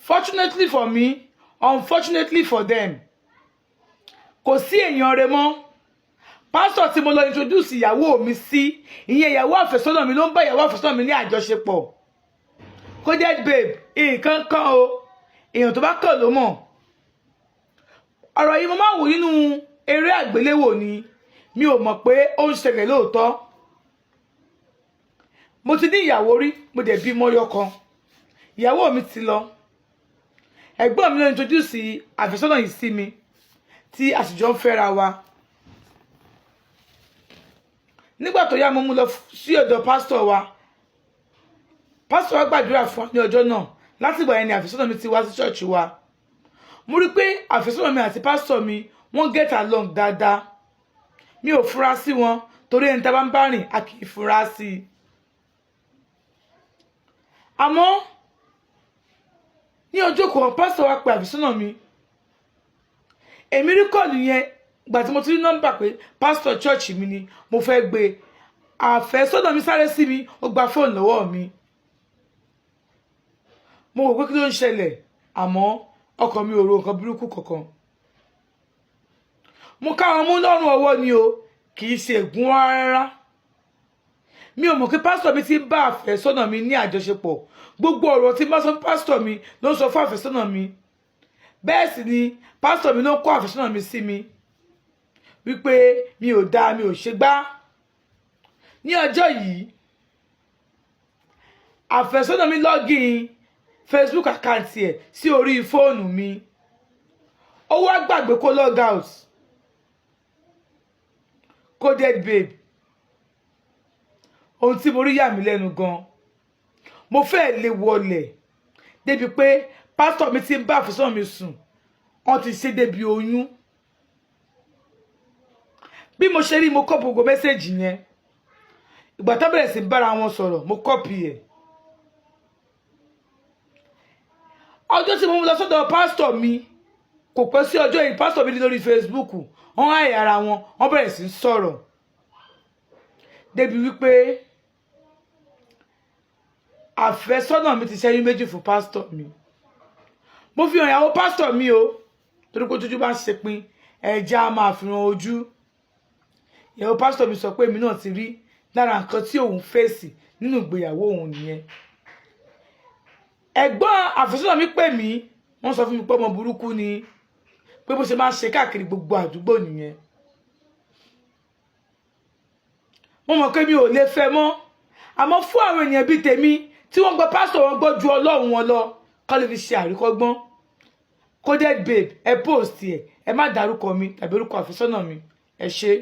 Fortunately for me, unfortunately for them, kò sí èèyàn rẹ mọ́. Pásítọ̀ tí mo lọ introduce ìyàwó mi sí, ìyẹn ìyàwó àfẹ́sọ́nà mi, ló ń bá ìyàwó àfẹ́sọ́nà mi ní àjọṣepọ̀. Coded Babe, nǹkan kan o, èèyàn tó bá kàn ló mọ̀. Ọ̀rọ̀ yìí, mo máa ń wò nínú eré àgbéléwò ni, mi ò mọ̀ pé ó ń ṣẹlẹ̀ lóòótọ́. Mo ti ní ìyàwó rí, mo dẹ̀ bímọ ọyọ kan. Ìyàwó mi ti lọ. Ẹ̀gbọ́n mi ló introduce àfẹ́sọ́nà yìí sí mi, tí a sì jọ ń fẹ́ra wa. Nígbà tó yá, mo mú lọ sí ọ̀dọ̀ pásítọ̀ wa. Pásítọ̀ wa gbàdúrà fún wa ní ọjọ́ náà. Látìgbà yẹn ni àfẹ́sọ́nà mi ti wá sí ṣọ́ọ̀ṣì wa. Mo rí i pé àfẹ́sọ́nà mi àti pásítọ̀ mi, wọ́n get along dáadáa. Mi ò fura sí wọn, torí ẹni tá a bá ń bá rìn, a kì í fura sí i. Àmọ́ ní ọjọ́ kan, pásítọ̀ wa pe àfẹ́sọ́nà mi. Èmi rí call yẹn. Gbà tí mo ti rí nọ́mbà pé pásítọ̀ church mi ni, mo fẹ́ gbé. Àfẹ́sọ́nà mi sáré sí mi, ó gba fóònù lọ́wọ́ mi. Mo wò pé kí ló ń ṣẹlẹ̀, àmọ́ ọkàn mi ò ro nǹkan burúkú kankan. Mo ká wọn mú lọ́rùn ọwọ́ ni o, kì í ṣe ègún rárá. Mi ò mọ̀ pé pásítọ̀ mi ti ń bá àfẹ́sọ́nà mi ní àjọṣepọ̀. Gbogbo ọ̀rọ̀ tí n bá sọ fún pásítọ̀ mi ló ń sọ fún àfẹ́sọ́nà mi. Bẹ́ẹ̀ sì ni pásítọ̀ mi ló ń kó àfẹ́sọ́nà mi sí mi wípé mi ò dáa, mi ò ṣe gbá. Ní ọjọ́ yìí, àfẹ́sọ́nà mi login Facebook account ẹ̀ sí orí fóònù mi. Ó wá gbàgbé kó log out. Coded Babe, ohun tí mo rí yà mí lẹ́nu gan. Mo fẹ́ lè wọlẹ̀ débi pé pásítọ̀ mi ti ń bá àfẹ́sọ́nà mi sùn, wọ́n ti ṣe débi oyún. Bí mo ṣe rí, mo copy gbogbo message yẹn. Ìgbà tó bẹ̀rẹ̀ sí bára wọn sọ̀rọ̀, mo copy ẹ̀. Ọjọ́ tí mo mú lọ sọ́dọ̀ pásítọ̀ mi, kò pẹ́ sí ọjọ́ yìí, pásítọ̀ mi ní lórí Facebook, wọ́n háì ara wọn, wọ́n bẹ̀rẹ̀ sí sọ̀rọ̀ débi wípé àfẹ́sọ́nà mi ti ṣẹ́yún méjì fún pásítọ̀ mi. Mo fi hàn ìyàwó pásítọ̀ mi o, torí pé tójú bá ń ṣe pin, ẹja á máa fi hàn ojú. Ìyàwó pásítọ̀ mi sọ pé èmi náà ti rí lára nǹkan tí òun fèsì nínú ìgbéyàwó òun nìyẹn. Ẹ̀gbọ́n àfẹ́sọ́nà mi pè mí, wọ́n sọ fún mi pé ọmọ burúkú ni, pé bó ṣe máa ń ṣe káàkiri gbogbo àdúgbò nìyẹn. Mo mọ̀ pé mi ò lè fẹ́ mọ́, àmọ́ fún àwọn ènìyàn bíi tèmi tí wọ́n gbọ́ pásítọ̀ wọn gbọ́ ju Ọlọ́run wọn lọ, kọ́ lè fi ṣe àríkọ́gbọ́n. Coded Babe, ẹ post ẹ, ẹ má dárúkọ mi tàbí orúkọ àfẹ́sọ́nà mi. Ẹ ṣé.